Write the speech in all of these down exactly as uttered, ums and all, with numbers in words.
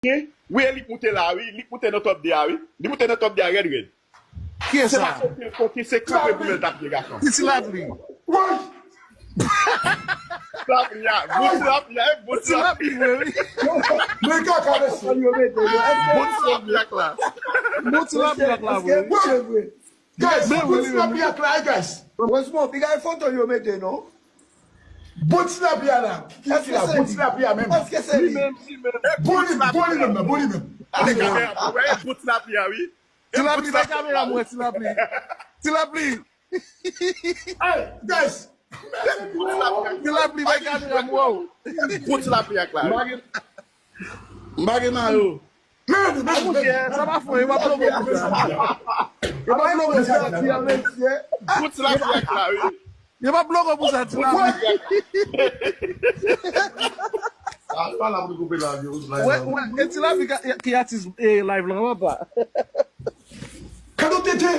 Wi, e li k moute la, wi. Li k moute nan top de a, wi. Li moute nan top de a rèd, rèd. Ki e sa? Se pa koke, koke, se kanpe pou men l t ap pye gason. Ti Lapli. Woy! Lapli a, bon Ti Lapli a, bon Ti Lapli. Ti Lapli, wi, wi. Men kaka, mesye. Bon Ti Lapli ak la. Bon Ti Lapli ak la, wi. Mesye, vre. Guys, bon Ti Lapli ak la, guys. Heureusement, piga e foto yo mete, non? Bon Ti Lapli a la. Èske se li? Bon Ti Lapli a menm. Èske se li? Li menm, li menm. Bon li, bon li menm nan, bon li menm. Bon Ti Lapli a, wi. Ti Lapli, bay kamera mwen, Ti Lapli. Ti Lapli. Hey, guys. Ti Lapli, bay kamera mwen. Bon Ti Lapli ak la. M pa gen mayo. Men, men, men. Sa pa fò, yo pa bloke w pou sa. Yo pa bloke w pou sa, Ti Lapli. Bon Ti Lapli ak la, wi. Yo pa bloke w pou sa, Ti Lapli. Apa la pou koupe la, yo. Wè, wè, e Ti Lapli ki atis live lan, papa. Kado tete.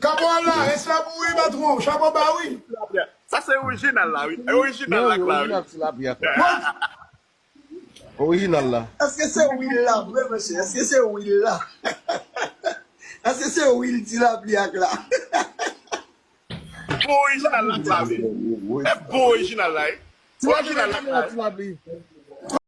Chapo a la, respè pou ou wi, patwon. Chapo ba wi. Sa se orijinal la, wi. E orijinal la, la, wi. Orijinal la. Èske se Will la vre, mesye? Èske se Will la? Èske se Will Ti Lapli ak la? Bon orijinal la, la, wi. E bon orijinal la, wi. Orijinal la, la. Ti Lapli.